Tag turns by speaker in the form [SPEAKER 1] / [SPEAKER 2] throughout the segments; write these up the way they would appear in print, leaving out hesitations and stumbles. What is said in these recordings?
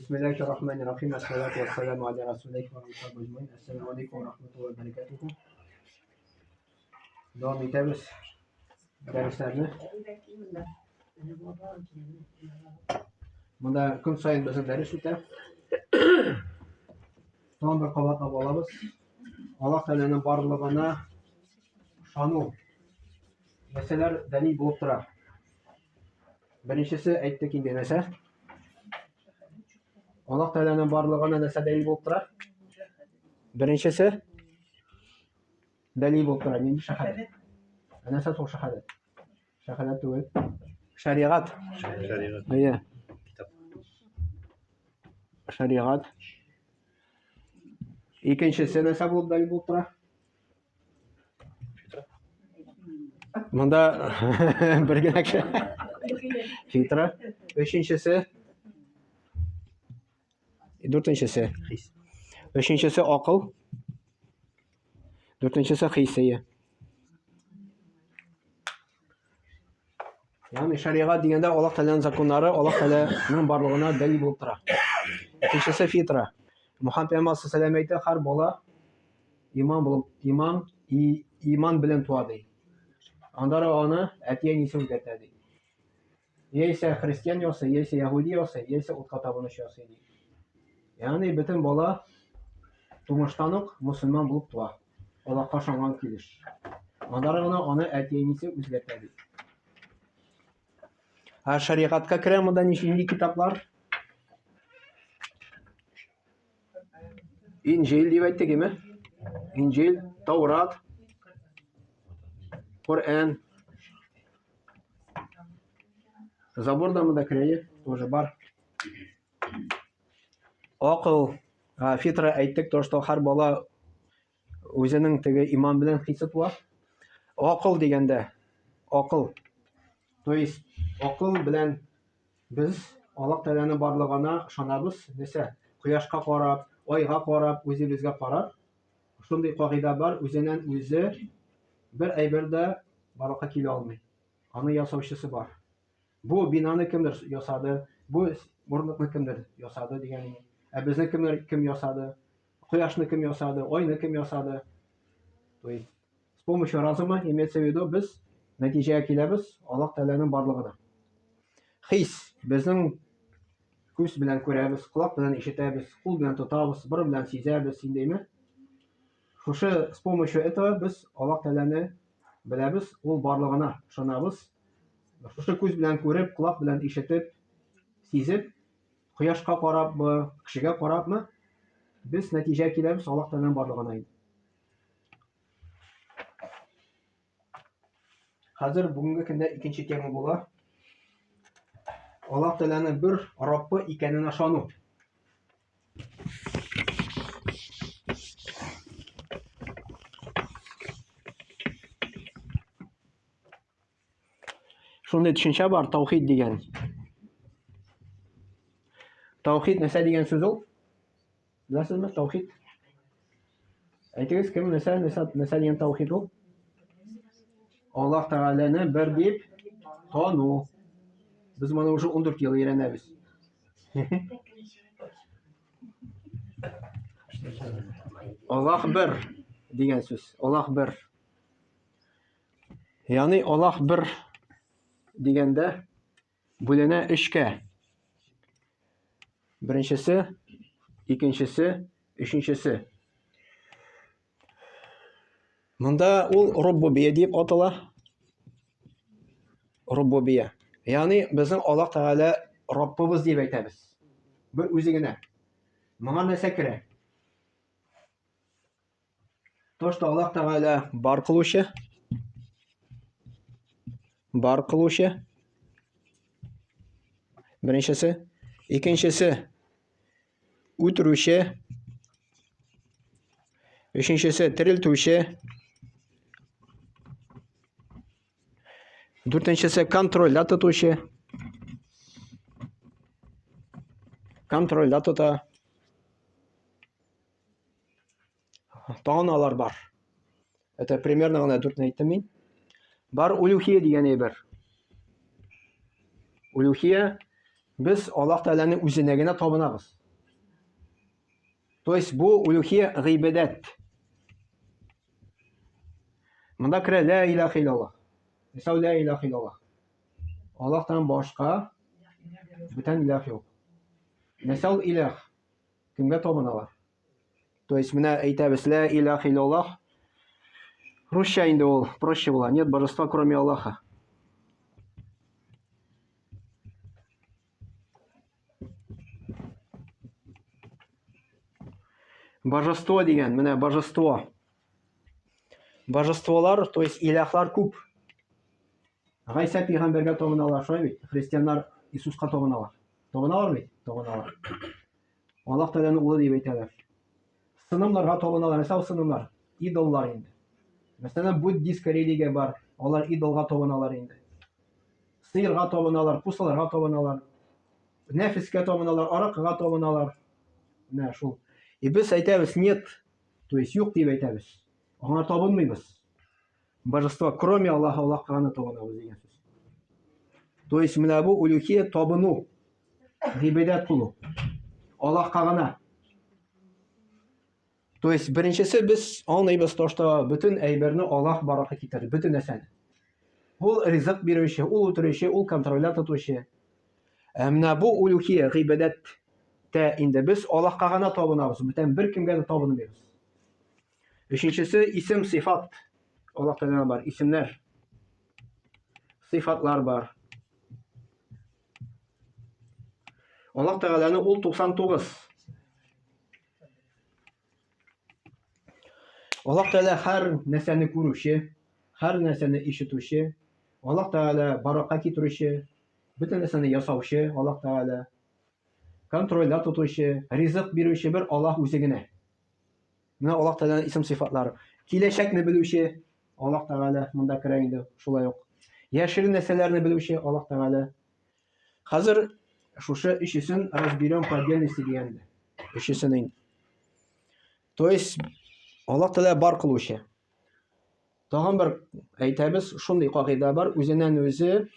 [SPEAKER 1] Бисмиллахи рахмани рахим. Ассалату вассаламу аля расулихи ва асхабиһи аҗмаин. Ассаламу алейкум ва рахматуллахи ва баракатуху. Дәвам итәбез дәресләрне. Монда көн саен безнең дәрес үтә. Тагын бер кабатлап алабыз. Аллаһ Тәгаләнең барлыгына ышану нәрсәләр дәлил булып тора. Беренчесе әйттек инде нәрсә? Аллаһ Тәгаләнең барлыгына нәрсә дәлил булып тора? Беренчесе дәлил булып тора. Нинди шәһадәт? Ә нәрсә ул шәһадәт? Шәһадәт түгел. Шәригать.
[SPEAKER 2] Шәригать.
[SPEAKER 1] Әйе.
[SPEAKER 2] Китап.
[SPEAKER 1] Шәригать. Икенчесе нәрсә булып дәлил булып тора? Монда бер генә кеше. Фитра. Өченчесе. Дүртенчесе.
[SPEAKER 2] Хис.
[SPEAKER 1] Өченчесе акыл. Дүртенчесе хис, әйе. Ягъни шәригать дигәндә Аллаһ Тәгаләнең законнары Аллаһ Тәгаләнең барлыгына дәлил булып тора. Икенчесе фитра. Мухаммад пәйгамбәр саллаллаху алейһи әйтә, һәр бала иман булып, иман и, иман белән туа ди. Аннары аны әти-әнисе үзгәртә ди. Яисә христиан ясый, яисә яһүди ясый, яисә утка табынучы ясый ди. Ягъни бөтен бала тумыштан ук мөселман булып туа. Аллаһка ышанган килеш. Аннары гына аны әти-әнисе үзгәртә ди. Ә шәригатькә керә монда нинди китаплар? Инҗил дип әйттек, име? Инҗил, Таурат, Коръән. Забор да монда керә, тоже бар. Акыл, фитра әйттек, то, что һәр бала үзенең теге иман белән хисе туа. Акыл дигәндә, акыл. То есть акыл белән без Аллаһ Тәгаләнең барлыгына ышанабыз. Нәрсә? Кояшка карап, айга карап, үзебезгә карап, шундый кагыйдә бар, үзеннән үзе бер әйбер дә барлыкка килә алмый. Аны ясаучысы бар. Бу бинаны кемдер ясады, бу урындыкны кемдер ясады дигән. Ә безне кемнәр кем ясады? Кояшны кем ясады, айны кем ясады? То есть с помощью разума имеется в виду без нәтиҗәгә киләбез Аллаһ Тәгаләнең барлыгына. Хис безнең күз белән күрәбез, колак белән ишетәбез, кул белән тотабыз, борын белән сизәбез, индеме? Шушы с помощью этого без Аллаһ Тәгаләне беләбез, ул барлыгына ышанабыз. Шушы күз белән күреп, колак белән ишетеп, сизеп, кояшка карапмы, кешегә карапмы, без нәтиҗә киләбез Аллаһ Тәгаләнең барлыгына инде. Хәзер бүгенге көндә икенче тема була. Аллаһ Тәгаләнең бер Раббы икәненә ышану. Шундый төшенчә бар, таухид дигән. Таухид нәрсә дигән сүз ул? Беләсезме, таухид? Әйтегез, кем нәрсә, нәрсә, нәрсә дигән таухид ул? Аллаһ Тәгаләне бер дип тану. Без моны уже 14 ел өйрәнәбез. Аллаһ бер дигән сүз. Аллаһ бер. Ягъни Аллаһ бер дигәндә бүленә өчкә. Беренчесе, икенчесе, өченчесе. Монда ул рубубия дип атала. Рубубия. Ягъни безнең Аллаһ Тәгалә Раббыбыз дип әйтәбез. Бер үзе генә. Моңа нәрсә керә? То, что Аллаһ Тәгалә бар кылучы, бар кылучы. Беренчесе, икенчесе үтерүче, өченчесе терелтүче, дүртенчесе контрольдә тотучы, контрольдә тота. Тагын алар бар. Это примерно гына дүртне әйттем мин. Бар улюхия дигән әйбер. Улюхия без Аллаһ Тәгаләнең үзенә генә табынабыз. То есть бу улюхия гыйбадәт. Монда керә лә илаһ иллаллаһ. Мисал лә илаһ иллаллаһ. Аллаһтан башка бүтән илаһ юк. Мисал илаһ кемгә табыналар? То есть менә әйтәбез лә илаһ иллаллаһ. Русча инде ул проще була. Нет божества, кроме Аллаха. Божество дигән, менә божество. Божестволар, то есть иләхлар күп. Гайсә пәйгамбәргә табыналар, шулай бит? Христианнар Иисуска табыналар. Табыналар бит? Табыналар. Аллаһ Тәгаләнең улы дип әйтәләр. Сынымнарга табыналар, нәрсә ул сынымнар? Идоллар инде. Мәсәлән, буддийская религия бар, алар идолга табыналар инде. Сыерга табыналар, пусаларга табыналар, нәфескә табыналар, аракыга табыналар. Менә шул. И без әйтәбез, нет, то есть юк дип әйтәбез. Аңа табынмыйбыз. Божество, кроме Аллаха, Аллаһка гына табынабыз дигән сүз. То есть менә бу улюхия табыну, гыйбадәт кылу. Аллаһка гына. То есть беренчесе без аңлыйбыз то, что бөтен әйберне Аллаһ баракка китерде, бөтен нәрсәне. Ул ризык бирүче, ул үтерүче, ул контрольдә тотучы. Ә менә бу улюхия гыйбадәт тә инде без Аллаһка гына табынабыз, бүтән беркемгә дә табынмыйбыз. Өченчесе исем сыйфат. Аллаһ Тәгалә бар, исемнәр. Сыйфатлар бар. Аллаһ Тәгаләнең ул 99. Аллаһ Тәгалә һәр нәрсәне күрүче, һәр нәрсәне ишетүче, Аллаһ Тәгалә баракка китерүче, бөтен нәрсәне ясаучы Аллаһ Тәгалә, контрольдә тотучы, ризык бирүче бер Аллаһ үзе генә. Менә Аллаһ Тәгаләнең исем сыйфатлары. Киләчәкне белүче Аллаһ Тәгалә монда керә инде шулай ук. Яшерен нәрсәләрне белүче Аллаһ Тәгалә. Хәзер шушы өчесен разберем по отдельности дигәндә. Өчесен инде. То есть Аллаһ Тәгалә бар кылучы. Тагын бер әйтәбез, шундый кагыйдә бар, үзеннән үзе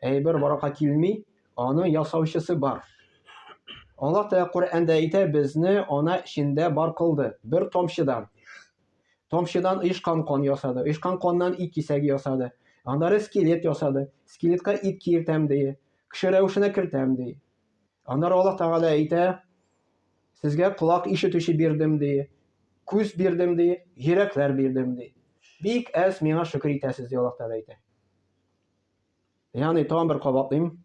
[SPEAKER 1] әйбер баракка килми, аның ясаучысы бар. Аллаһ Тәгалә Коръәндә әйтә, безне ана эчендә бар кылды, бер тамчыдан. Тамчыдан оешкан кан ясады, оешкан каннан ит кисәге ясады. Аннары скелет ясады, скелетка ит киертәм ди, кеше рәвешенә кертәм ди. Аннары Аллаһ Тәгалә әйтә, сезгә колак ишетүче бирдем ди, күз бирдем ди, йөрәкләр бирдем ди. Бик әз миңа шөкер итәсез ди Аллаһ Тәгалә әйтә. Ягъни тагын бер кабатлыйм.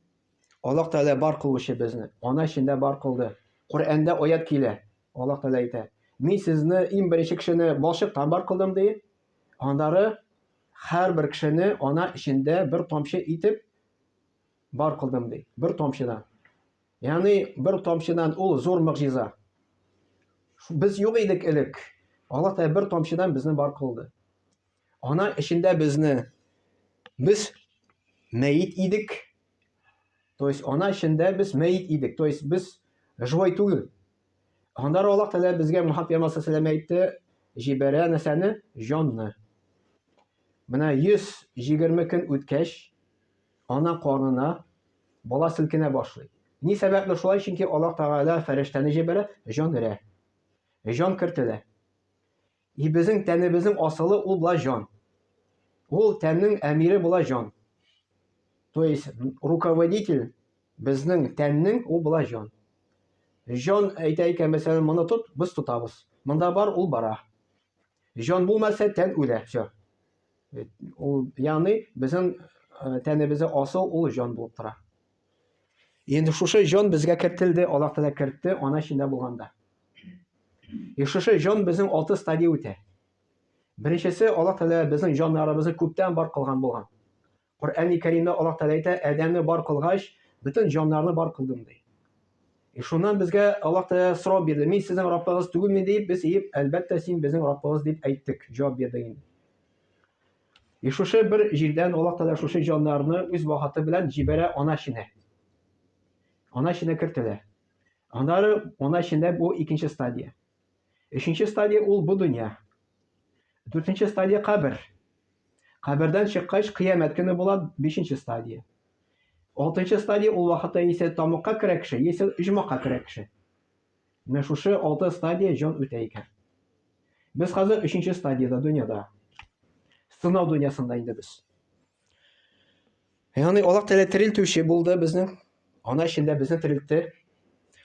[SPEAKER 1] Аллаһ Тәгалә бар кылучы безне. Ана эчендә бар кылды. Коръәндә аят килә. Аллаһ Тәгалә әйтә: "Мин сезне иң беренче кешене балчыктан бар кылдым" ди. Аннары һәрбер кешене ана эчендә бер тамчы итеп бар кылдым ди. Бер тамчыдан. Ягъни бер тамчыдан ул зур могҗиза. Без юк идек элек. Аллаһ Тәгалә бер тамчыдан безне бар кылды. Ана эчендә безне без мәет идек. То есть ана эчендә без мәет идек. То есть без живой түгел. Аннары Аллаһ Тәгалә безгә Мухаммад пәйгамбәр саллаллаху әйтте, җибәрә нәрсәне? Җанны. Менә 120 көн үткәч, ана карнына бала селкенә башлый. Ни сәбәпле шулай? Чөнки Аллаһ Тәгалә фәрештәне җибәрә, җан өрә. Җан кертелә. И безнең тәнебезнең асылы ул була җан. Ул тәннең әмире була җан. То есть руководитель безнең тәннең ул була җан. Җан әйтә икән, мәсәлән, моны тот, без тотабыз. Монда бар, ул бара. Җан булмаса, тән үлә, все. Ул, ягъни безнең тәнебездә асыл ул җан булып тора. Инде шушы җан безгә кертелде, Аллаһ Тәгалә кертте, ана эчендә булганда. И шушы җан безнең алты стадия үтә. Беренчесе Аллаһ Тәгалә безнең җаннарыбызны күптән бар кылган булган. Коръәни Кәримдә Аллаһ Тәгалә әйтә, Адәмне бар кылгач, бөтен җаннарны бар кылдым ди. И шуннан безгә Аллаһ Тәгалә сорау бирде. Мин сезнең Раббыгыз түгелме дип, без иеп, әлбәттә, син безнең Раббыбыз дип әйттек, җавап бирдек инде. И шушы бер җирдән Аллаһ Тәгалә шушы җаннарны үз вакыты белән җибәрә ана эченә. Ана эченә кертелә. Аннары ана эчендә бу икенче стадия. Өченче стадия ул бу дөнья. Дүртенче стадия кабер. Кабердән чыккач, кыямәт көне була, бишенче стадия. Алтынчы стадия ул вакытта яисә тамыкка керә кеше, яисә оҗмахка керә кеше. Менә шушы алты стадия җан үтә икән. Без хәзер өченче стадиядә дөньяда. Сынау дөньясында инде без. Ягъни Аллаһ Тәгалә терелтүче булды безнең. Ана эчендә безне терелтте.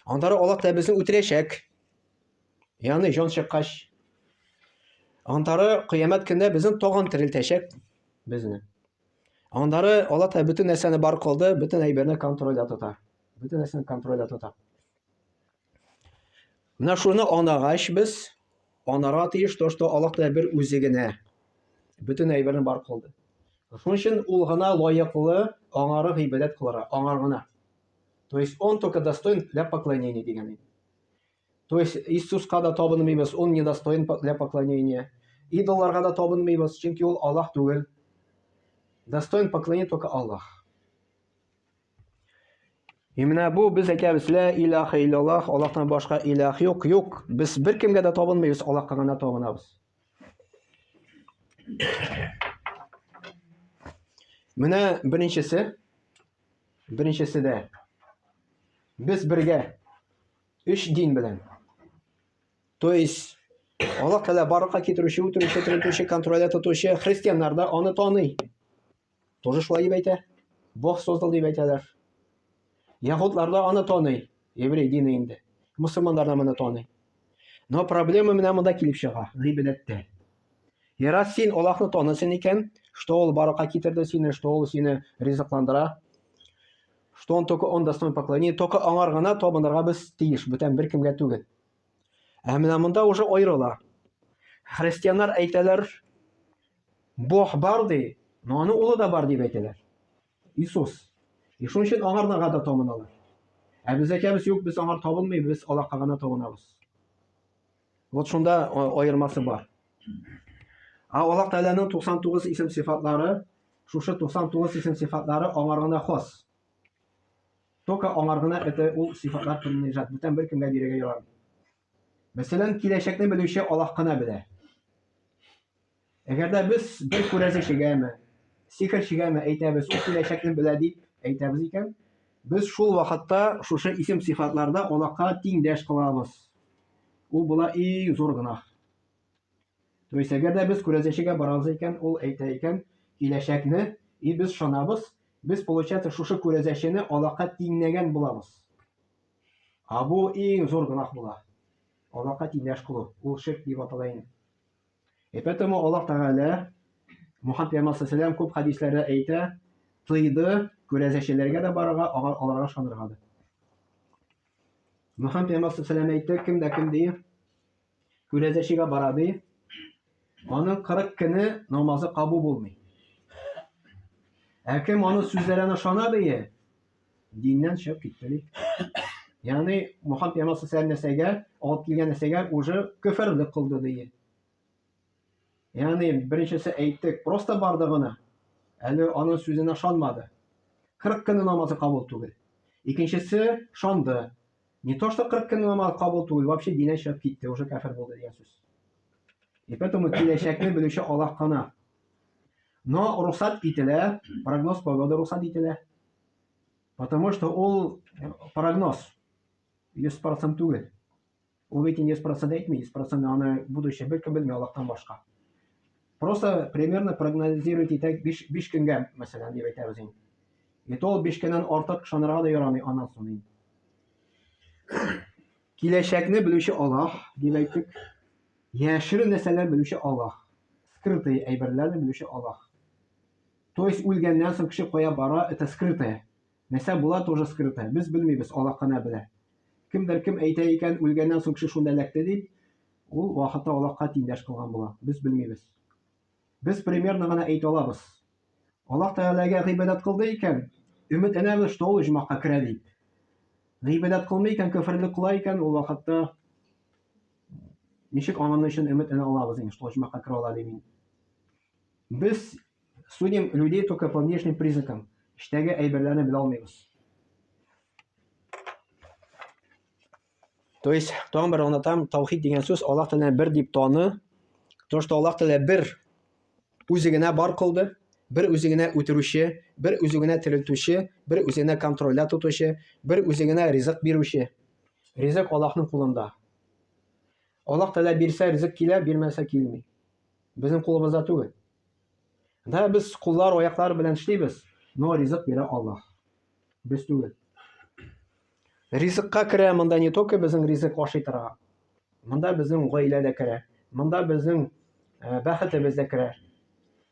[SPEAKER 1] Аннары Аллаһ Тәгалә безне үтерәчәк. Ягъни җан чыккач. Аннары кыямәт көндә безне тагын терелтәчәк безне. Аннары Аллаһ Тәгалә бөтен нәрсәне бар кылды, бөтен әйберне контрольдә тота. Бөтен нәрсәне контрольдә тота. Менә шуны анагач без анарга тиеш то, что Аллаһ Тәгалә бер үзе генә бөтен әйберне бар кылды. Шуның өчен ул гына лаеклы аңары гыйбадәт кылырга, аңар гына. То есть он только достоин для поклонения дигән. То есть Иисуска да табынмыйбыз, он не достоин для поклонения. Идолларга да табынмыйбыз, чөнки ул Аллаһ түгел. Достоин поклонения только Аллаһ. И менә бу без әйтәбез, лә илаһа иллаллаһ, Аллаһтан башка илаһ юк, юк. Без беркемгә дә табынмыйбыз, Аллаһка гына табынабыз. Менә беренчесе, беренчесе дә без бергә өч дин белән. То есть Аллаһ Тәгалә барлыкка китерүче, үтерүче, терелтүче, контрольдә тотучы христианнар да аны таный. Тоже шулай дип әйтә. Бог создал дип әйтәләр. Яһудлар да аны таный. Еврей дине инде. Мусульманнар да моны таный. Но проблема менә монда килеп чыга, гыйбадәттә. И раз син Аллаһны таныйсың икән, что ул барака китерде сине, что ул сине ризыкландыра, что он только он достоин поклонения, только аңар гына табынырга без тиеш, бүтән беркемгә түгел. Ә менә монда уже аерыла. Христианнар әйтәләр, Бог бар ди, но аның улы да бар дип әйтәләр. Иисус. И шуның өчен аңарга да табыналар. Ә без әйтәбез, юк, без аңар табынмыйбыз, без Аллаһка гына табынабыз. Вот шунда аермасы бар. Ә Аллаһ Тәгаләнең 99 исем сыйфатлары, шушы 99 исем сыйфатлары аңар гына хас. Только аңар гына это ул сыйфатлар принадлежат. Бүтән беркемгә бирергә ярамый. Мәсәлән, киләчәкне белүче Аллаһ кына белә. Әгәр дә без бер күрәзәчегәме, сихерчегәме әйтәбез, ул киләчәкне белә дип әйтәбез икән, без шул вакытта шушы исем сыйфатларда Аллаһка тиңдәш кылабыз. Ул була иң зур гөнаһ. То есть, әгәр дә без күрәзәчегә барабыз икән, ул әйтә икән, киләчәкне, и без шанабыз, без, получается, шушы күрәзәчене Аллаһка тиңләгән булабыз. Ә бу иң зур гөнаһ була. Аллаһка тиңдәш кылу, ул ширк дип атала инде. И поэтому Аллаһ Тәгалә Мухаммад пәйгамбәр саллаллаху күп хәдисләрдә әйтә, тыйды күрәзәчеләргә дә барырга, алар аларга ышанырга да. Мухаммад пәйгамбәр саллаллаху әйтте, кем дә кем ди, күрәзәчегә бара ди, аның 40 көне намазы кабул булмый. Ә кем аның сүзләренә ышана ди, диннән чыгып китте ди. Ягъни Мухаммад пәйгамбәр саллаллаху нәрсәгә алып килгән нәрсәгә уже көферлек кылды ди. Ягъни беренчесе әйттек, просто барды гына. Әле аның сүзенә ышанмады. 40 көне намазы кабул түгел. Икенчесе шанды. Не то, что 40 көне намаз кабул түгел, вообще диннән чыгып китте, уже кәфер булды дигән сүз. И поэтому киләчәкне белүче Аллаһ кына. Но рөхсәт ителә, прогноз погоды рөхсәт ителә. Потому что ул прогноз 100% түгел. Ул бит 100% әйтми, 100% аны будущее беркем белми Аллаһтан башка. Просто примерно прогнозировать итә 5, 5 көнгә, мәсәлән, дип әйтәбез инде. И то ул 5 көннән артык ышанырга да ярамый аннан соң инде. Киләчәкне белүче Аллаһ, дип әйттек. Яшерен нәрсәләр белүче Аллаһ. Скрытые әйберләрне белүче Аллаһ. То есть үлгәннән соң кеше кая бара, это скрытое. Нәрсә була, тоже скрытое. Без белмибез, Аллаһ кына белә. Кемдер кем әйтә икән, үлгәннән соң кеше шунда эләкте дип, ул вакытта Аллаһка тиңдәш кылган була. Без белмибез. Без примерно гына әйтә алабыз. Аллаһ Тәгаләгә гыйбадәт кылды икән, өметләнәбез, что ул оҗмахка керә дип. Гыйбадәт кылмый икән, көферлек кыла икән, ул вакытта ничек аның өчен өметләнә алабыз инде, что оҗмахка керә ала дип инде. Без судим людей только по внешним признакам. Эчтәге әйберләрне белә алмыйбыз. То есть, тагын бер аңлатам, таухид дигән сүз Аллаһ Тәгаләне бер дип таны. То, что Аллаһ Тәгалә бер үзе генә бар кылды, бер үзе генә үтерүче, бер үзе генә терелтүче, бер үзе генә контрольдә тотучы, бер үзе генә ризык бирүче. Ризык Аллаһның кулында. Аллаһ Тәгалә бирсә ризык килә, бирмәсә килми. Безнең кулыбызда түгел. Да без куллар, аяклар белән эшлибез, но ризык бирә Аллаһ. Без түгел. Ризыкка керә монда не только безнең ризык ашый тора. Монда безнең гаилә дә керә. Монда безнең э, бәхетебез дә керә.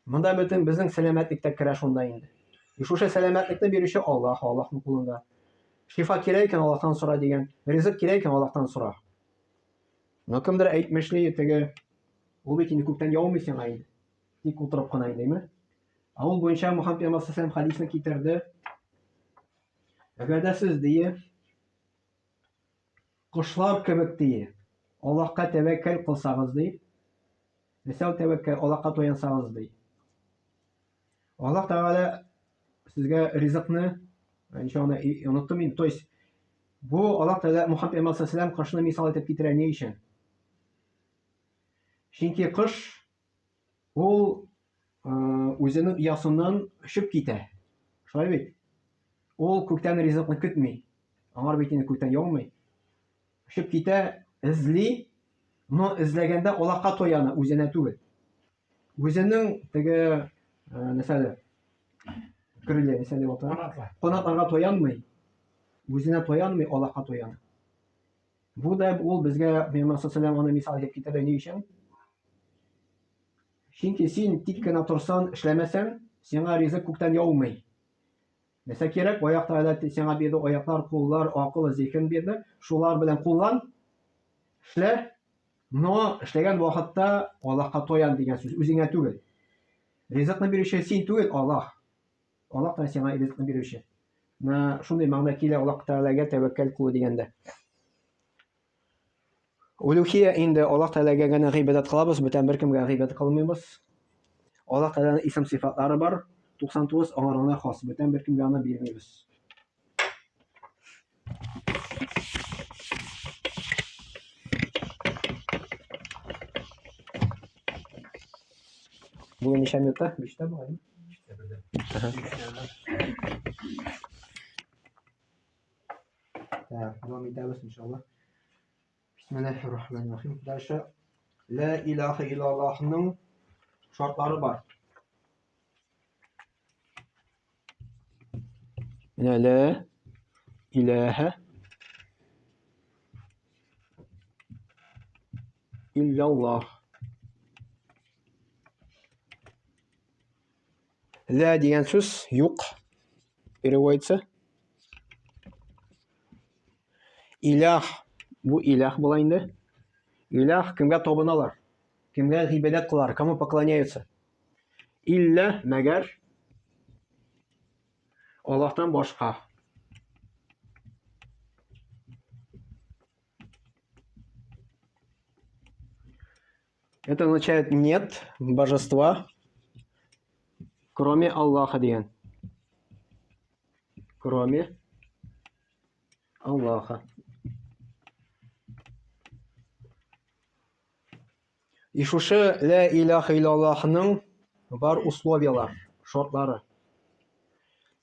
[SPEAKER 1] Монда бөтен безнең сәламәтлек тә керә шунда инде. И шушы сәламәтлекне бирүче Аллаһ, Аллаһның кулында. Шифа кирәк икән, Аллаһтан сора дигән. Ризык кирәк икән, Аллаһтан сора. Но кемдер әйтмешли, теге ул бит инде күптән яумый сиңа инде. Тик утырып кына инде, әйме? Ә ул буенча Мухаммад пәйгамбәр саллаллаху хадисны китерде. Әгәр дә сез дие, кошлар кебек дие, Аллаһка тәвәккәл кылсагыз ди, Мәсәл тәвәккәл Аллаһка таянсагыз ди. Аллаһ Тәгалә сезгә ризыкны, ничә аны оныттым инде, то есть бу Аллаһ Тәгалә Мухаммад пәйгамбәр саллаллаху кошны мисал итеп китерә ни өчен? Чөнки кош ул үзенең оясыннан очып китә. Шулай бит? Ул күктән ризыкны көтми. Аңар бит инде күктән яумый. Очып китә, эзли, но эзләгәндә Аллаһка таяна, үзенә түгел. Үзенең теге нәрсәле крылья, нәрсә дип атала? Канатларга таянмый. Үзенә таянмый, Аллаһка таяна. Бу да ул безгә Пәйгамбәр саллаллаху аны мисал итеп китерде ни өчен? Чөнки син тик кенә торсаң, эшләмәсәң, сиңа ризык күктән яумый. Нәрсә кирәк? Аяк Тәгалә сиңа бирде, аяклар, куллар, акыл, зиһен бирде. Шулар белән куллан, эшлә. Но эшләгән вакытта Аллаһка таян дигән сүз, үзеңә түгел. Ризыкны бирүче син түгел, Аллаһ. Аллаһ та сиңа ризыкны бирүче. Менә шундый мәгънә килә Аллаһ Тәгаләгә тәвәккәл кылу дигәндә. Улюхия инде Аллаһ Тәгаләгә генә гыйбадәт кылабыз, бүтән беркемгә гыйбадәт кылмыйбыз. Аллаһ Тәгаләнең исем сыйфатлары бар, 99 аңар гына хас, бүтән беркемгә аны бирмибез. Бүген ничә минутта? Биштә бугай. Так, дәвам итәбез, иншалла. Бисмиллахир-рахманир-рахим. Дальше. Ла илаха иллаллахның шартлары бар. Менә лә илаһа илляллах. Лә дигән сүз юк переводится. Илах бу илах була инде. Илах кемгә табыналар? Кемгә гыйбадәт кылар? Кому поклоняются? Иллә мәгәр Аллаһтан башка. Это означает нет божества, кроме Аллаха дигән. Кроме Аллаха. И шушы лә илаһа иллаллаһның бар условияләр, шартлары.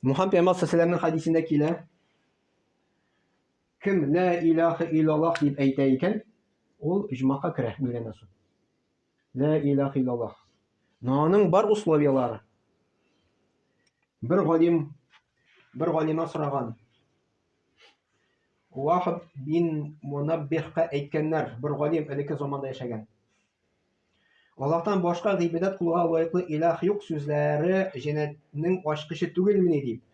[SPEAKER 1] Мухаммад пәйгамбәр саллаллаху хадисендә килә. Кем лә илаһа иллаллаһ дип әйтә икән, ул оҗмахка керә үлгәннән соң. Лә илаһа иллаллаһ. Но аның бар условияләре. Бер галим бер галимә сораган. Вахаб бин Мунаббихка әйткәннәр, бер галим элекке заманда яшәгән. Аллаһтан башка гыйбадәт кылуга лаеклы илаһ юк сүзләре җәннәтнең ачкычы түгелмени дип.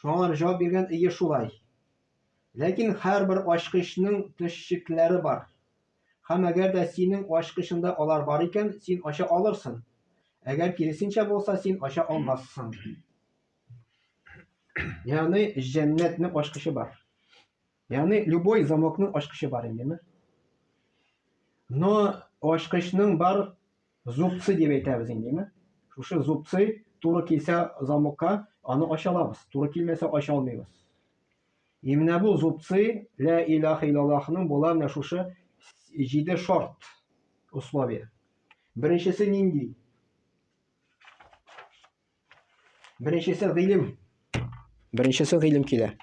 [SPEAKER 1] Шуңа алар җавап биргән, Ие шулай. Ләкин һәрбер ачкычның төшчекләре бар. Һәм әгәр дә синең ачкычыңда алар бар икән, син ача алырсың. Әгәр киресенчә булса, син ача алмассың. Ягъни җәннәтнең ачкычы бар. Ягъни любой замокның ачкычы бар индеме? Но ачкычның бар зубцы дип әйтәбез индеме? Шушы зубцы туры килсә замокка, аны ача алабыз. Туры килмәсә ача алмыйбыз. И менә бу зубцы ла илаха иллаллахның була менә шушы җиде шарт условие. Беренчесе нинди? Беренчесе гыйлем. Беренчесе гыйлем килә.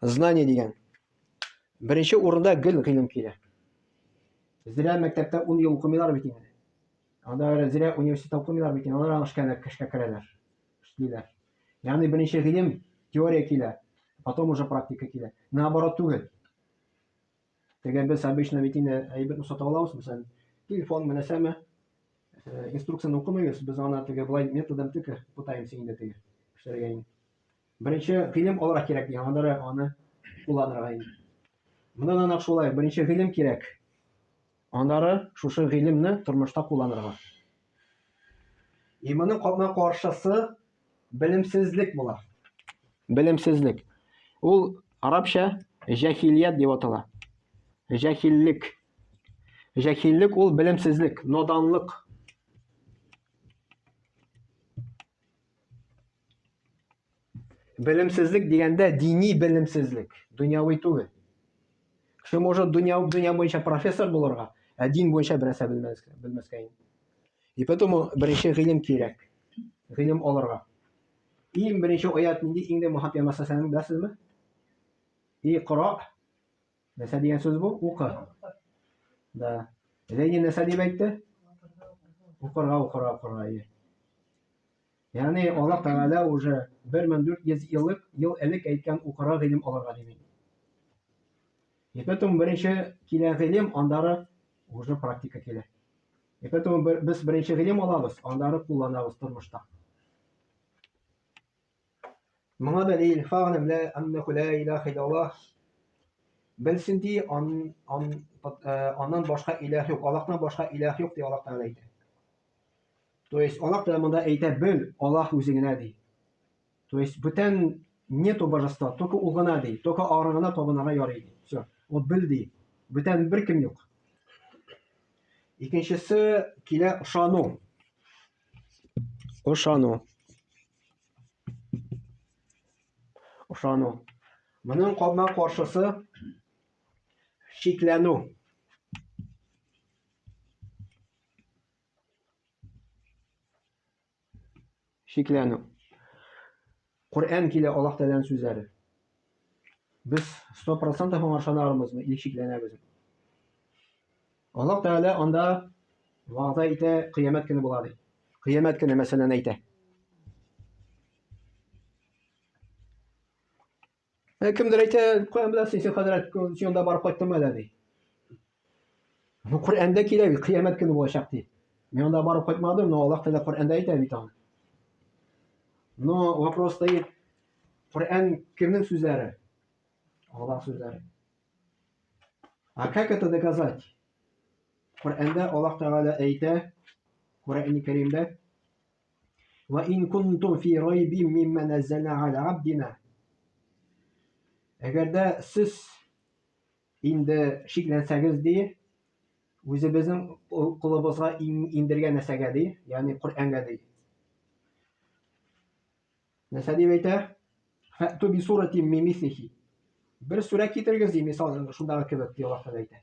[SPEAKER 1] Знание дигән. Беренче урында гел гыйлем килә. Зря мәктәптә 10 ел укымыйлар бит инде. Анда зря университетта укымыйлар бит инде. Алар аңа эшкә, эшкә керәләр. Эшлиләр. Ягъни беренче гыйлем теория килә, потом уже практика килә. Наоборот түгел. Теге без обычно бит инде әйберне сатып алабыз, мәсәлән, телефон менәсәме, э, инструкцияне укымыйбыз, без аны теге былай методом тыка пытаемся инде теге эшләргә инде. Беренче гыйлем алырга кирәк дигән, аннары аны кулланырга инде. Монда да нәкъ шулай, беренче гыйлем кирәк. Аннары шушы гыйлемне тормышта кулланырга. И моның капма-каршысы белемсезлек була. Белемсезлек. Ул арабча җәһилият дип атала. Җәһиллек. Җәһиллек ул белемсезлек, наданлык. Белемсезлек дигәндә дини белемсезлек, дөньяви түгел. Кеше может дөнья, дөнья буенча профессор булырга, ә дин буенча бернәрсә белмәскә, белмәскә инде. И поэтому беренче гыйлем кирәк. Гыйлем алырга. Иң беренче аят нинди инде Мухаммад пәйгамбәр саллаллаху беләсезме? И кора. Нәрсә дигән сүз бу? Укы. Да. Ленин нәрсә дип әйтте? Укырга, укырга, укырга. Ягъни Аллаһ Тәгалә уже 1400 еллык ел элек әйткән укырга гыйлем алырга дип. И поэтому беренче килә гыйлем, аннары уже практика килә. И поэтому без беренче гыйлем алабыз, аннары кулланабыз тормышта. Моңа дәлил, фәгъләм лә аннәһу лә илаһа иллаллаһ. Белсен ди, ан, ан, э, аннан башка илаһ юк, Аллаһтан башка илаһ юк ди Аллаһ Тәгалә әйтә. То есть Аллаһ Тәгалә монда әйтә, бел, Аллаһ үзе генә ди. То есть бүтән нету божества, только ул гына ди, только аңа гына табынырга ярый ди. Все. Вот бел ди. Бүтән беркем юк. Икенчесе килә ышану. Ышану. Ышану. Моның кабма каршысы шикләнү. Шикләнү. Коръән килә Аллаһ Тәгаләнең сүзләре. Без 100% аңа ышанабызмы или шикләнәбезме? Аллаһ Тәгалә анда вәгъдә итә, кыямәт көне була ди. Кыямәт көне мәсәлән әйтә. Ә кемдер әйтә, каян беләсең, син хәзрәт, син анда барып кайттыңмы әллә ди. Ну, Коръәндә килә бит, кыямәт көне булачак ди. Мин анда барып кайтмадым, но Аллаһ Тәгалә Коръәндә әйтә бит аны. Но вопрос стоит, Коръән кемнең сүзләре? Аллаһ сүзләре. А как это доказать? Коръәндә Аллаһ Тәгалә әйтә, Коръәни Кәримдә, Ва ин кунтум фи райбин мимма наззална аля абдина. Әгәр дә сез инде шикләнсәгез ди, үзебезнең колыбызга индергән нәрсәгә ди, ягъни Коръәнгә ди. Нәрсә дип әйтә? Фәту би сурати мин мислихи. Бер сүрә китерегез ди, мисал шундагы кебек ди Аллаһ Тәгалә әйтә.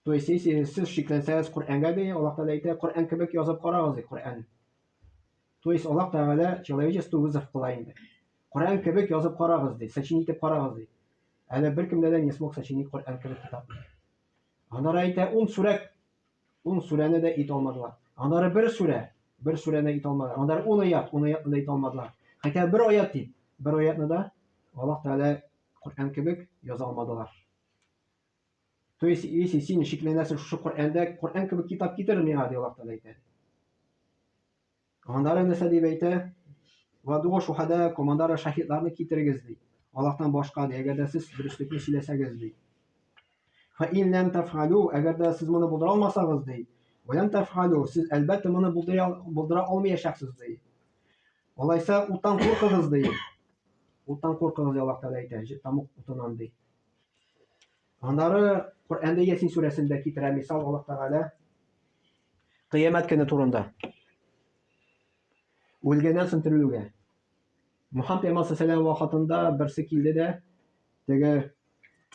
[SPEAKER 1] То есть, если сез шикләнсәгез Коръәнгә ди, Аллаһ Тәгалә әйтә, Коръән кебек язып карагыз ди, Коръән. То есть Аллаһ Тәгалә человечеству вызов кыла инде. Коръән кебек язып карагыз ди, сочинить итеп карагыз ди. Әле беркем дә не смог сочинить Коръән кебек китап. Аннары әйтә, ун сүрә Ун сүрәне дә ит алмадылар. Аннары бер сүрә, бер сүрәне ит алмадылар. Аннары ун аят, ун аятны да ит алмадылар. Хәтта бер аят дип, бер аятны да Аллаһ Тәгалә Коръән кебек яза алмадылар. То есть, если син шикләнәсең шушы Коръәндә, Коръән кебек китап китер миңа, ди Аллаһ Тәгалә әйтә. Аннары нәрсә дип әйтә? Вадугу шухада, аннары шаһитларны китерегез, ди. Аллаһтан башка, ди, әгәр дә сез дөреслекне сөйләсәгез, ди. Фа ин ләм тафгалу, әгәр дә сез моны булдыра алмасагыз, ди. Ва ләм тафгалу, сез әлбәттә моны булдыра, булдыра алмаячаксыз, ди. Алайса уттан куркыгыз, ди. Уттан куркыгыз, ди Аллаһ Тәгалә әйтә, тамук утыннан, ди. Аннары Коръәндә Ясин сүрәсендә китерә мисал Аллаһ Тәгалә Кыямәт көне турында. Үлгәннән соң терелүгә. Мухаммад пәйгамбәр саллаллаху вакытында берсе килде дә теге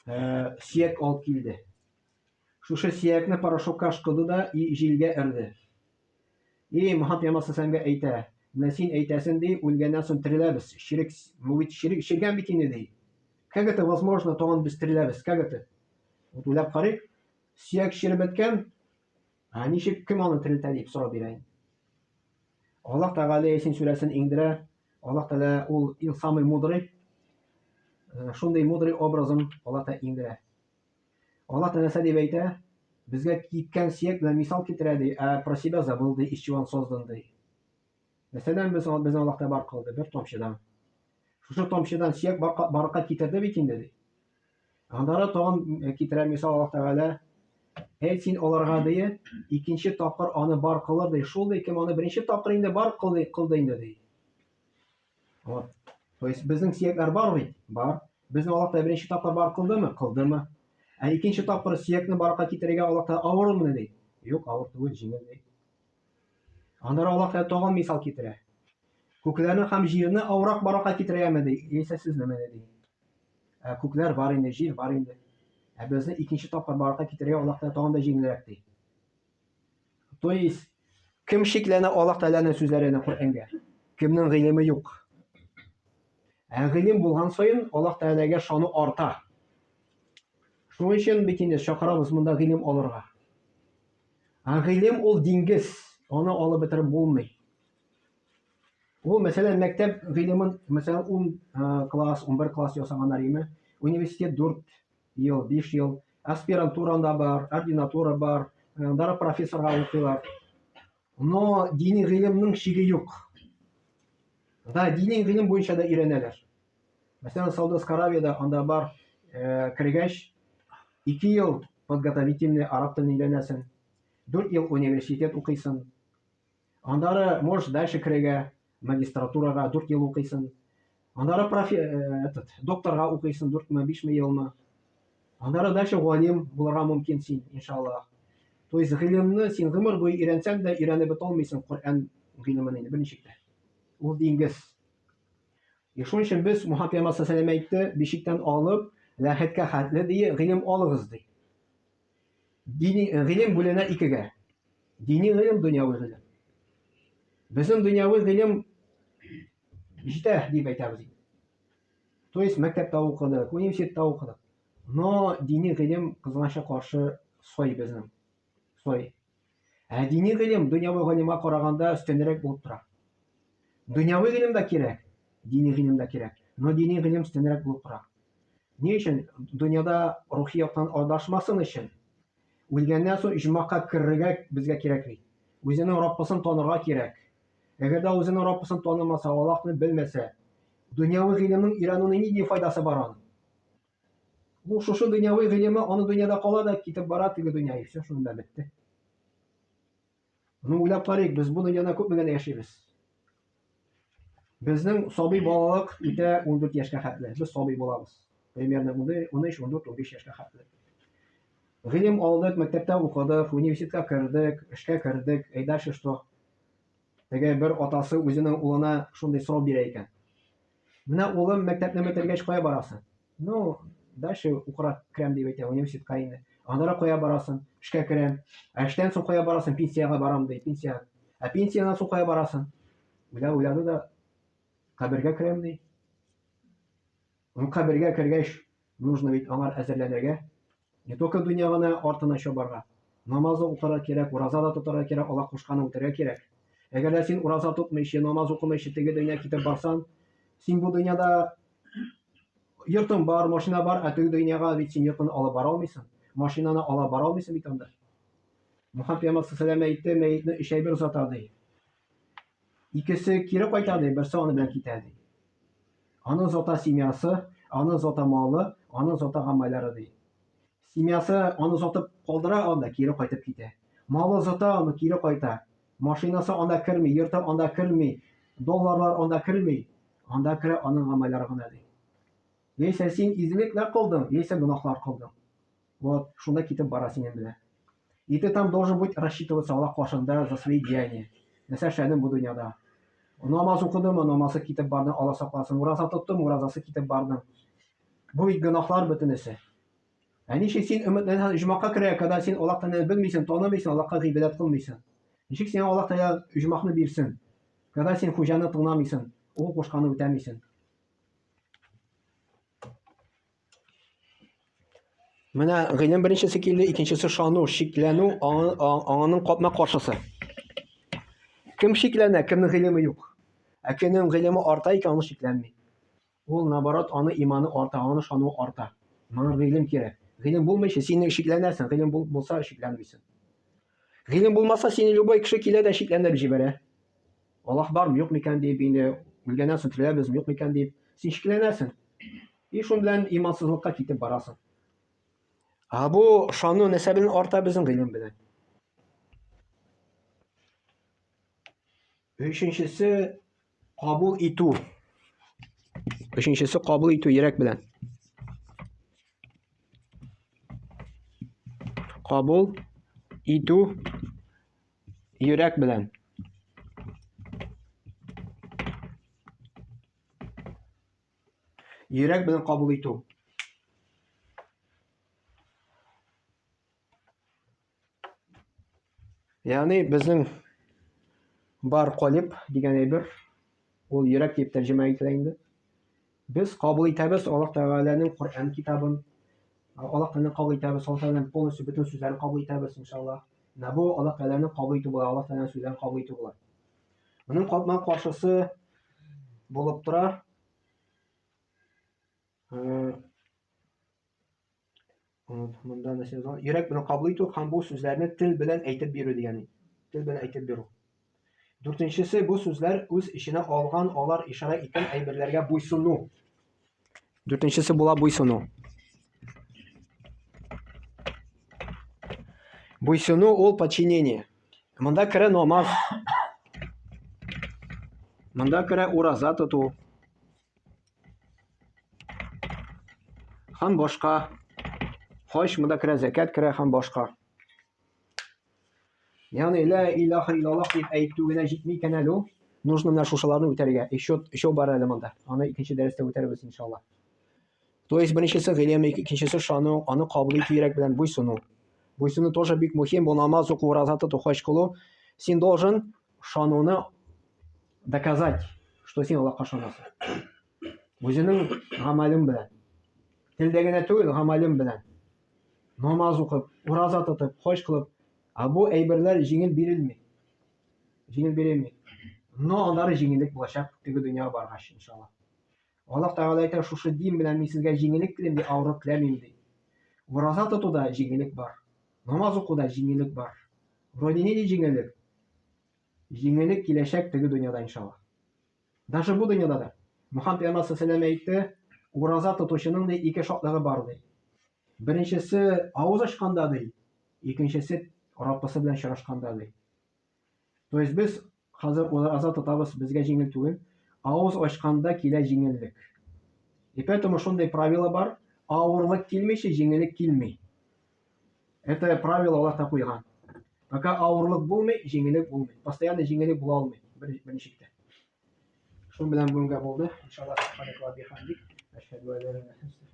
[SPEAKER 1] э, сөяк алып килде. Шушы сөякне порошокка ышкыды да и җилгә өрде. И Мухаммад пәйгамбәр саллаллаху әйтә: Менә син әйтәсен ди, үлгәннән соң тереләбез. Чирек, бу бит чирек, чиргән бит инде ди. Как это возможно, тагын без тереләбез? Как это? Вот уйлап карыйк. Сөяк чиреп беткән, ә ничек кем аны терелтә дип сорау бирә инде. Аллаһ Тәгалә Ясин сүрәсен иңдерә. Аллаһ Тәгалә ул иң самый мудрый. Шундый мудрый образын Аллаһ Тәгалә иңдерә. Аллаһ Тәгалә нәрсә дип әйтә? Безгә киткән сөяк белән мисал китерә ди, ә про себя забыл ди, из чего он создан ди. Мәсәлән, без безне Аллаһ Тәгалә бар кылды бер тамчыдан. Шушы тамчыдан сөяк барлыкка китерде бит инде ди. Аннары тагын китерә мисал Аллаһ Тәгалә. Әйт син аларга ди, икенче тапкыр аны бар кылыр ди. Шул ди, кем аны беренче тапкыр инде бар кылды, кылды инде ди. Вот. То есть безнең сөякләр бар бит? Бар. Безне Аллаһ Тәгалә беренче тапкыр бар кылдымы? Кылдымы. Ә икенче тапкыр сөякне барлыкка китерергә Аллаһ Тәгалә авырмы ди? Юк, авыр түгел, җиңел ди. Аннары Аллаһ Тәгалә тагын мисал китерә. Күкләрне һәм җирне авырак барлыкка китерергәме ди? Яисә сезнеме ди? Ә күкләр бар инде, җир бар инде. Ә безне икенче тапкыр барлыкка китерергә Аллаһ Тәгалә тагын да җиңелрәк ди. То есть, кем шикләнә Аллаһ Тәгаләнең сүзләренә Коръәнгә? Кемнең гыйлеме юк? Ә гыйлем булган саен Аллаһ Тәгаләгә шану арта. Шуның өчен бит инде чакырабыз монда гыйлем алырга. Ә гыйлем ул диңгез, аны алып бетереп булмый. Ул, мәсәлән, мәктәп гыйлемен, мәсәлән, 10 класс, 11 класс ясаганнар име, университет 4 ел, 5 ел, аспирантура анда бар, ординатура бар, андары профессорга укыйлар. Но дини гыйлемнең чиге юк. Да, дини гыйлем буенча да өйрәнәләр. Мәсәлән, Саудовская Аравиядә анда бар, кергәч, 2 ел подготовительный араб телен өйрәнәсең, 4 ел университет укыйсың. Аннары можешь дальше керергә, магистратурага 4 ел укыйсың. Аннары профи, этот, докторга укыйсың 4 мы, 5 мы елмы. Аннары дальше галим булырга мөмкин син, иншаллаһ. То есть гыйлемне син гомер буе өйрәнсәң дә өйрәнеп бетә алмыйсың Коръән гыйлемен инде берничек тә. Ул диңгез. И шуның өчен без Мухаммад пәйгамбәр саллаллаху әйтте, бишектән алып, ләхеткә хәтле ди, гыйлем алыгыз ди. Дини гыйлем бүленә икегә. Дини гыйлем, дөньяви гыйлем. Безнең дөньяви гыйлем җитә дип әйтәбез. То есть мәктәптә укыдык, университетта укыдык. Но дини гыйлем кызганычка каршы сой безнең. Сой. Ә дини гыйлем дөньяви гыйлемгә караганда өстенрәк булып тора. Дөньяви гыйлем дә кирәк, дини гыйлем дә кирәк. Но дини гыйлем өстенрәк булып тора. Ни өчен? Дөньяда рухи яктан адашмасын өчен. Үлгәннән соң иҗмакка керергә безгә кирәк бит. Үзенең Раббысын танырга кирәк. Әгәр дә үзенең Раббысын танымаса, Аллаһны белмәсә, дөньяви гыйлемнең өйрәнүнең нинди файдасы бар аның? Ул шушы дөньяви гыйлеме аны дөньяда кала да китеп бара теге дөнья, и все, шунда бетте. Ну, уйлап карыйк, без бу дөньяда күпме генә яшибез. Безнең сабый балалык үтә 14 яшькә хәтле. Без сабый булабыз. Примерно 13, 14, 15 яшькә хәтле. Гыйлем алдык, мәктәптә укыдык, университетка кердек, эшкә кердек. И дальше что? Теге бер атасы үзенең улына шундый сорау бирә икән. Менә улым мәктәпне бетергәч кая барасың? Ну, дальше укырга керәм дип әйтә, университетка инде. Аннары кая барасың? Эшкә керәм. Ә эштән соң кая барасың? Пенсиягә барам ди, пенсия. Ә пенсиядән соң кая барасың? Уйла уйлады да кабергә керәм ди. Ну, кабергә кергәч, нужно бит аңар әзерләнергә. Не только дөнья гына артына чабарга. Намаз да укырга кирәк, ураза да тотарга кирәк, Аллаһ кушканны үтәргә кирәк. Әгәр дә син ураза тотмыйча, намаз укымыйча теге дөнья китеп барсаң, син бу дөньяда йортың бар, машина бар, ә теге дөньяга бит син йортын алып бара алмыйсың. Машинаны ала бара алмыйсың бит анда. Мухаммад пәйгамбәр саллаллаху әйтте, мәетне өч әйбер озата ди. Икесе кире кайта ди, берсе аны белән китә ди. Аны озата семьясы, аны озата малы, аны озата гамәлләре ди. Семьясы аны озатып калдыра анда, кире кайтып китә. Малы озата аны кире кайта. Машинасы анда керми, йорты анда керми, долларлар анда керми. Анда керә аның гамәлләре гына ди. Яисә син изгелекләр кылдың, яисә гөнаһлар кылдың. Вот, шунда китеп бара синең белән. И ты там должен быть рассчитываться Аллаһ каршында за свои деяния. Нәрсә эшләдең бу дөньяда? Намаз укыдымы, намазы китеп барды, Алла сакласын. Ураза тоттым, уразасы китеп барды. Бу бит гөнаһлар бөтенесе. Ә ничек син өметләнәсең оҗмахка керә, когда син Аллаһ Тәгаләне белмисең, танымыйсың, Аллаһка гыйбадәт кылмыйсың? Ничек сиңа Аллаһ Тәгалә оҗмахны бирсен? Когда син хуҗаны тыңламыйсың, ул кушканны үтәмисең. Менә гыйлем беренчесе килде, икенчесе шану, шикләнү, аңының капма каршысы. Кем шикләнә, кемнең гыйлеме юк. Ә кемнең гыйлеме арта икән, ул шикләнми. Ул наоборот, аны иманы арта, аны шануы арта. Моңа гыйлем кирәк. Гыйлем булмыйча син шикләнәсең, гыйлем булса шикләнмисең. Гыйлем булмаса, сине любой кеше килә дә шикләндереп җибәрә. Аллаһ бармы, юк микән дип, инде үлгәннән соң тереләбезме, юк микән дип, син шикләнәсең. И шун белән имансызлыкка китеп барасың. Ә бу ышану нәрсә белән арта безнең гыйлем белән. Өченчесе кабул итү. Өченчесе кабул итү йөрәк белән. Кабул итү йөрәк белән. Йөрәк белән кабул итү. Ягъни безнең бар калиб дигән әйбер, ул йөрәк дип тәрҗемә ителә инде. Без кабул итәбез Аллаһ Тәгаләнең Коръән китабын. Аллаһ Тәгаләне кабул итәбез, Аллаһ Тәгаләнең полностью бөтен сүзләрен кабул итәбез, иншаллаһ. Менә бу Аллаһ Тәгаләне кабул итү була, Аллаһ Тәгаләнең сүзләрен кабул итү була. Моның капма каршысы булып тора. Монда нәрсә язылган? Йөрәк белән кабул итү һәм бу сүзләрне тел белән әйтеп бирү дигән. Тел белән әйтеп бирү. Дүртенчесе, бу сүзләр үз эченә алган алар ишарә иткән әйберләргә буйсыну. Дүртенчесе була буйсыну. Буйсыну ул подчинение. Монда керә намаз. Монда керә ураза тоту. Һәм башка. Хаҗ монда керә, зәкят керә һәм башка. Ягъни ла илаха иллаллах дип әйтү генә җитми икән әле ул. Нужно менә шушыларны үтәргә. Еще еще бар әле монда. Аны икенче дәрестә үтәрбез иншалла. То есть беренчесе гыйлем, икенчесе шану, аны кабул итү йөрәк белән буйсыну. Буйсыну тоже бик мөһим, бу намаз уку, ураза тоту, хаҗ кылу. Син должен шануны доказать, что син Аллаһка ышанасың. Үзенең гамәлең белән. Телдә генә түгел, гамәлең белән. Намаз укып, ураза тотып, хаҗ кылып, ә бу әйберләр җиңел бирелми. Җиңел бирелми. Но аннары җиңеллек булачак теге дөньяга баргач, иншалла. Аллаһ Тәгалә әйтә, шушы дин белән мин сезгә җиңеллек телим, ди, авырлык теләмим, ди. Ураза тотуда җиңеллек бар. Намаз укуда җиңеллек бар. Вроде нинди җиңеллек? Җиңеллек киләчәк теге дөньяда, иншалла. Даже бу дөньяда да. Мөхәммәд пәйгамбәр саллаллаху әйтте, ураза тотучының ди ике шатлыгы бар ди. Беренчесе авыз ачканда ди, икенчесе Раббысы белән очрашканда ди. То есть без хәзер ураза тотабыз, безгә җиңел түгел. Авыз ачканда килә җиңеллек. И поэтому шундый правило бар, авырлык килмичә җиңеллек килми. Это правило Аллаһ та куйган. Пока авырлык булмый, җиңеллек булмый. Постоянно җиңеллек була алмый бер берничек тә. Шуның белән бүгенгә булды. Иншаллаһ, субханакаллаһ бихамдик. Әшһәдү әллә илаһә илля